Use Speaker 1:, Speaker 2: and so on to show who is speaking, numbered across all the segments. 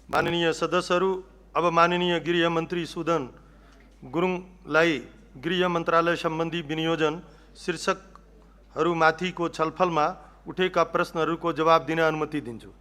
Speaker 1: माननीय सदस्यहरू, अब माननीय गृह मन्त्री सुदन गुरुङलाई गृह मन्त्रालय सम्बन्धी विनियोजन शीर्षकहरूमाथिको छलफलमा उठेका प्रश्नहरूको जवाब दिन अनुमति दिन्छु।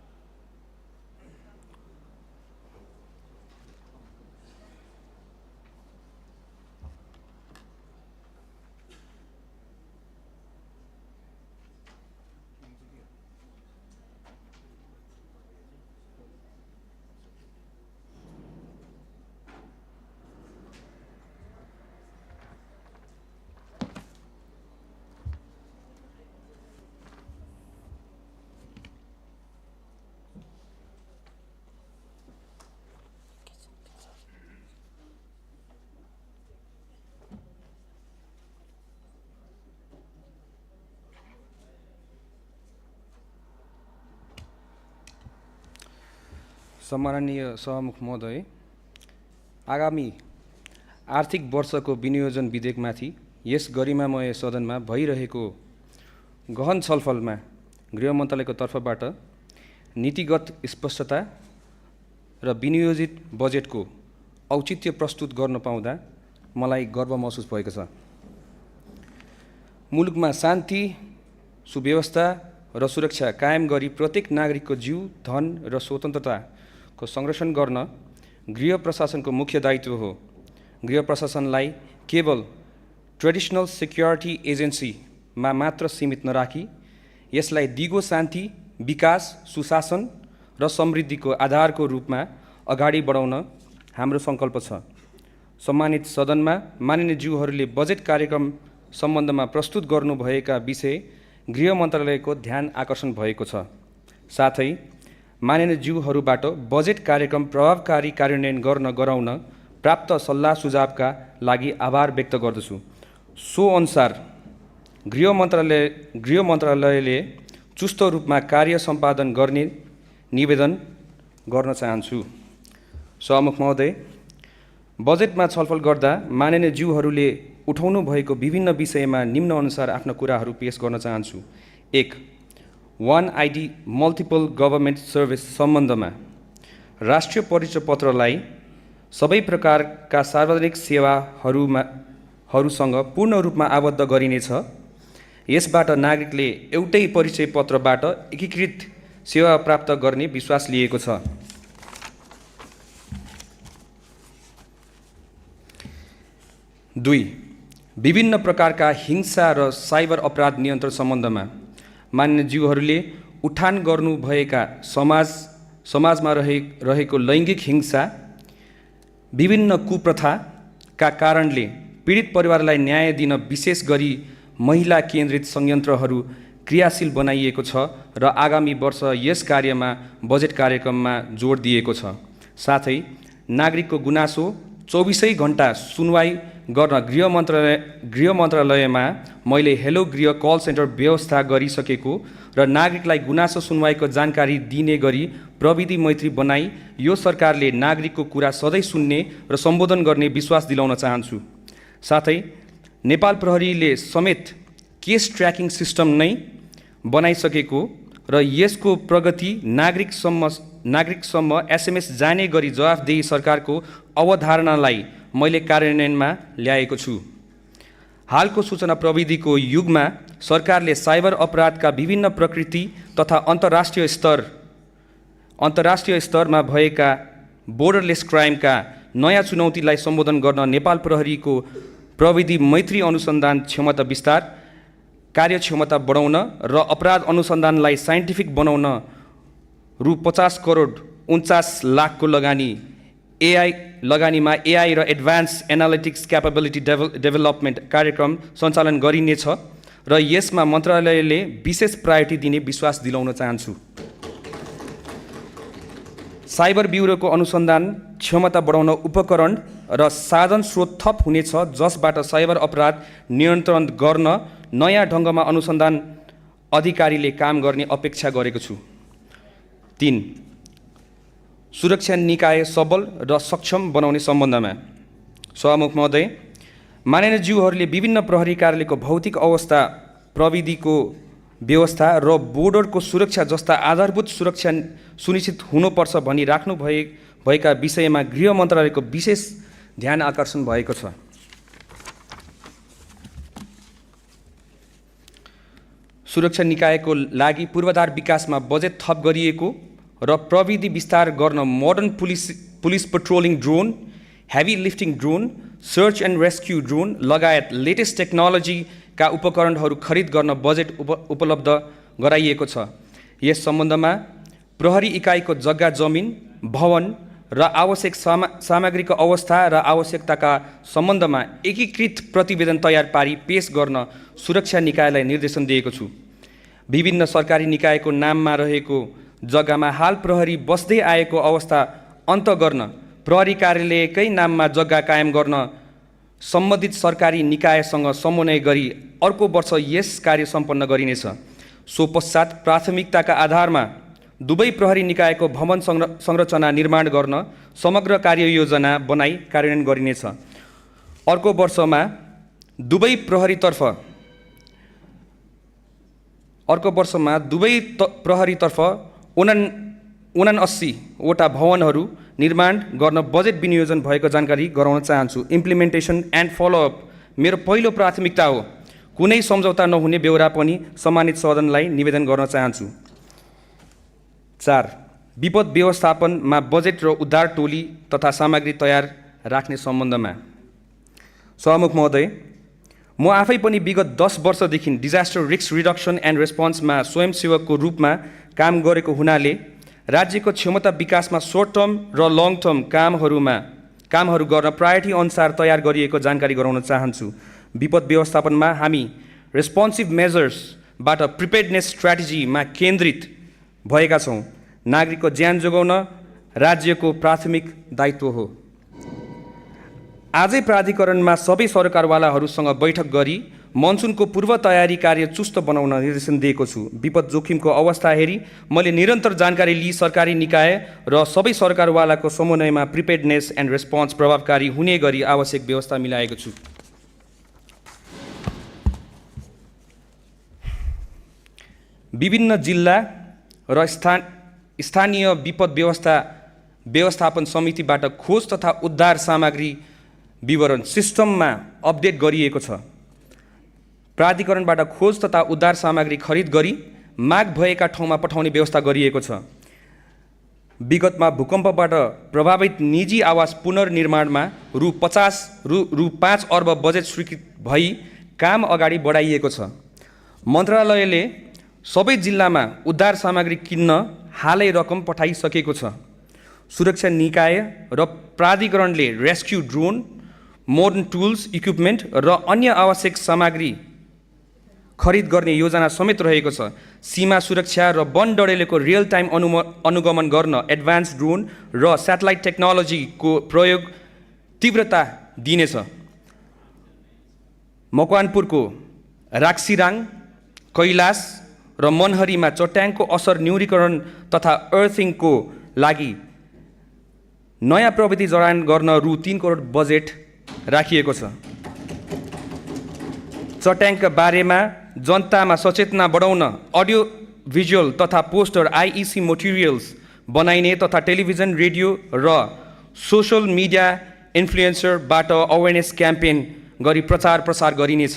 Speaker 2: सम्माननीय सभामुख महोदय, आगामी आर्थिक वर्षको विनियोजन विधेयकमाथि यस गरिमामय सदनमा भइरहेको गहन छलफलमा गृह मन्त्रालयको तर्फबाट नीतिगत स्पष्टता र विनियोजित बजेटको औचित्य प्रस्तुत गर्न पाउँदा मलाई गर्व महसुस भएको छ। मुलुकमा शान्ति, सुव्यवस्था र सुरक्षा कायम गरी प्रत्येक नागरिकको जीव, धन र स्वतन्त्रताको संरक्षण गर्न गृह प्रशासनको मुख्य दायित्व हो। गृह प्रशासनलाई केवल ट्रेडिसनल सिक्योरिटी एजेन्सीमा मात्र सीमित नराखी यसलाई दिगो शान्ति, विकास, सुशासन र समृद्धिको आधारको रूपमा अगाडि बढाउन हाम्रो सङ्कल्प छ। सम्मानित सदनमा माननीय ज्यूहरूले बजेट कार्यक्रम सम्बन्धमा प्रस्तुत गर्नुभएका विषय गृह मन्त्रालयको ध्यान आकर्षण भएको छ। साथै माननीय ज्यूहरूबाट बजेट कार्यक्रम प्रभावकारी कार्यान्वयन गराउन प्राप्त सल्लाह सुझावका लागि आभार व्यक्त गर्दछु। सो अनुसार गृह मन्त्रालयले चुस्त रूपमा कार्य सम्पादन गर्ने निवेदन गर्न चाहन्छु। सभामुख महोदय, बजेटमा छलफल गर्दा माननीय ज्यूहरूले उठाउनु भएको विभिन्न विषयमा निम्न अनुसार आफ्ना कुराहरू पेश गर्न चाहन्छु। 1. वन आइडी मल्टिपल गभर्मेन्ट सर्भिस सम्बन्धमा राष्ट्रिय परिचय पत्रलाई सबै प्रकारका सार्वजनिक सेवाहरूसँग पूर्ण रूपमा आबद्ध गरिनेछ। यसबाट नागरिकले एउटै परिचय पत्रबाट एकीकृत सेवा प्राप्त गर्ने विश्वास लिएको छ। 2. विभिन्न प्रकारका हिंसा र साइबर अपराध नियन्त्रण सम्बन्धमा माननीय ज्यूहरूले उठान गर्नुभएका समाजमा रहेको लैङ्गिक हिंसा, विभिन्न कुप्रथाका कारणले पीडित परिवारलाई न्याय दिन विशेष गरी महिला केन्द्रित संयन्त्रहरू क्रियाशील बनाइएको छ र आगामी वर्ष यस कार्यमा बजेट कार्यक्रममा जोड दिएको छ। साथै नागरिकको गुनासो 24 घण्टा सुनवाई गर्न गृह मन्त्रालयमा मैले हेलो गृह कल सेन्टर व्यवस्था गरिसकेको र नागरिकलाई गुनासो सुनवाईको जानकारी दिने गरी प्रविधि मैत्री बनाई यो सरकारले नागरिकको कुरा सधैँ सुन्ने र सम्बोधन गर्ने विश्वास दिलाउन चाहन्छु। साथै नेपाल प्रहरीले समेत केस ट्र्याकिङ सिस्टम नै बनाइसकेको र यसको प्रगति नागरिकसम्म SMS जाने गरी जवाफदेही सरकारको अवधारणालाई मैले कार्यान्वयनमा ल्याएको छु। हालको सूचना प्रविधिको युगमा सरकारले साइबर अपराधका विभिन्न प्रकृति तथा अन्तर्राष्ट्रिय स्तरमा भएका बोर्डरलेस क्राइमका नयाँ चुनौतीलाई सम्बोधन गर्न नेपाल प्रहरीको प्रविधि मैत्री अनुसन्धान क्षमता विस्तार, कार्यक्षमता बढाउन र अपराध अनुसन्धानलाई साइन्टिफिक बनाउन रु 50 करोड 49 लाखको लगानीमा AI र एडभान्स एनालिटिक्स क्यापेबिलिटी डेभलपमेन्ट कार्यक्रम सञ्चालन गरिनेछ र यसमा मन्त्रालयले विशेष प्रायोरिटी दिने विश्वास दिलाउन चाहन्छु। साइबर ब्युरोको अनुसन्धान क्षमता बढाउन उपकरण र साधन स्रोत थप हुनेछ जसबाट साइबर अपराध नियन्त्रण गर्न नयाँ ढङ्गमा अनुसन्धान अधिकारीले काम गर्ने अपेक्षा गरेको छु। 3. सुरक्षा निकाय सबल र सक्षम बनाउने सम्बन्धमा सभामुख महोदय, माननीय ज्यूहरूले विभिन्न प्रहरी कार्यालयको भौतिक अवस्था प्रविधिको व्यवस्था र बोर्डरको सुरक्षा जस्ता आधारभूत सुरक्षा सुनिश्चित हुनुपर्छ भनी भएका विषयमा गृह मन्त्रालयको विशेष ध्यान आकर्षण भएको छ। सुरक्षा निकायको लागि पूर्वाधार विकासमा बजेट थप गरिएको र प्रविधि विस्तार गर्न modern police patrolling drone, heavy lifting drone, search and rescue drone लगायत लेटेस्ट टेक्नोलोजीका उपकरणहरू खरिद गर्न बजेट उपलब्ध गराइएको छ। यस सम्बन्धमा प्रहरी इकाइको जग्गा जमिन, भवन र आवश्यक सामग्रीको अवस्था र आवश्यकताका सम्बन्धमा एकीकृत प्रतिवेदन तयार पारी पेश गर्न सुरक्षा निकायलाई निर्देशन दिएको छु। विभिन्न सरकारी निकायको नाममा रहेको जग्गामा हाल प्रहरी बस्दै आएको अवस्था अन्त गर्न प्रहरी कार्यालयकै नाममा जग्गा कायम गर्न सम्बन्धित सरकारी निकायसँग समन्वय गरी अर्को वर्ष यस कार्य सम्पन्न गरिनेछ। सो पश्चात प्राथमिकताका आधारमा दुवै प्रहरी निकायको भवन संरचना निर्माण गर्न समग्र कार्ययोजना बनाई कार्यान्वयन गरिनेछ। अर्को वर्षमा दुवै प्रहरीतर्फ 79 वटा भवनहरू निर्माण गर्न बजेट विनियोजन भएको जानकारी गराउन चाहन्छु। इम्प्लिमेन्टेसन एन्ड फलोअप मेरो पहिलो प्राथमिकता हो। कुनै सम्झौता नहुने बेहोरा पनि सम्मानित सदनलाई निवेदन गर्न चाहन्छु। 4. विपद व्यवस्थापनमा बजेट र उद्धार टोली तथा सामग्री तयार राख्ने सम्बन्धमा सभामुख महोदय, म आफै पनि विगत 10 वर्षदेखि डिजास्टर रिस्क रिडक्सन एन्ड रेस्पोन्समा स्वयंसेवकको रूपमा काम गरेको हुनाले राज्यको क्षमता विकासमा सर्ट टर्म र लङ टर्म कामहरू गर्न प्रायोरिटी अनुसार तयार गरिएको जानकारी गराउन चाहन्छु। विपद व्यवस्थापनमा हामी रेस्पोन्सिभ मेजर्सबाट प्रिपेयर्डनेस स्ट्र्याटेजीमा केन्द्रित भएका छौँ। नागरिकको ज्यान जोगाउन राज्यको प्राथमिक दायित्व हो। आजै प्राधिकरणमा सबै सरकारवालाहरूसँग बैठक गरी मनसुनको पूर्व तयारी कार्य चुस्त बनाउन निर्देशन दिएको छु। विपद जोखिमको अवस्था हेरी मैले निरन्तर जानकारी लिई सरकारी निकाय र सबै सरकारवालाको समन्वयमा प्रिपेयर्डनेस एन्ड रेस्पोन्स प्रभावकारी हुने गरी आवश्यक व्यवस्था मिलाएको छु। विभिन्न जिल्ला र स्थानीय विपद व्यवस्थापन समितिबाट खोज तथा उद्धार सामग्री विवरण सिस्टममा अपडेट गरिएको छ। प्राधिकरणबाट खोज तथा उद्धार सामग्री खरिद गरी माग भएका ठाउँमा पठाउने व्यवस्था गरिएको छ। विगतमा भूकम्पबाट प्रभावित निजी आवास पुनर्निर्माणमा रु 5 अर्ब बजेट स्वीकृत भई काम अगाडि बढाइएको छ। मन्त्रालयले सबै जिल्लामा उद्धार सामग्री किन्न हालै रकम पठाइसकेको छ। सुरक्षा निकाय र प्राधिकरणले rescue drone, modern tools, equipment र अन्य आवश्यक सामग्री खरिद गर्ने योजना समेत रहेको छ। सीमा सुरक्षा र वन डडेलोको रियल टाइम अनुगमन गर्न एडभान्स ड्रोन र स्याटेलाइट टेक्नोलोजीको प्रयोग तीव्रता दिनेछ। मकवानपुरको राक्सिराङ, कैलाश र मनहरीमा चट्याङको असर न्यूनीकरण तथा अर्थिङको लागि नयाँ प्रविधि जडान गर्न रु 3 करोड बजेट राखिएको छ। चट्याङका बारेमा जनतामा सचेतना बढाउन अडियो भिजुअल तथा पोस्टर आइइसी मटेरियल्स बनाइने तथा टेलिभिजन, रेडियो र सोसल मिडिया इन्फ्लुएन्सरबाट अवेरनेस क्याम्पेन गरी प्रचार प्रसार गरिनेछ।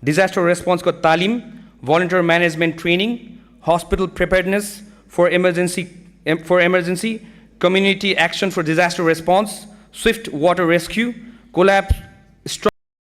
Speaker 2: डिजास्टर रेस्पोन्सको तालिम, volunteer management training, hospital preparedness for emergency, community action for disaster response, swift water rescue, collapse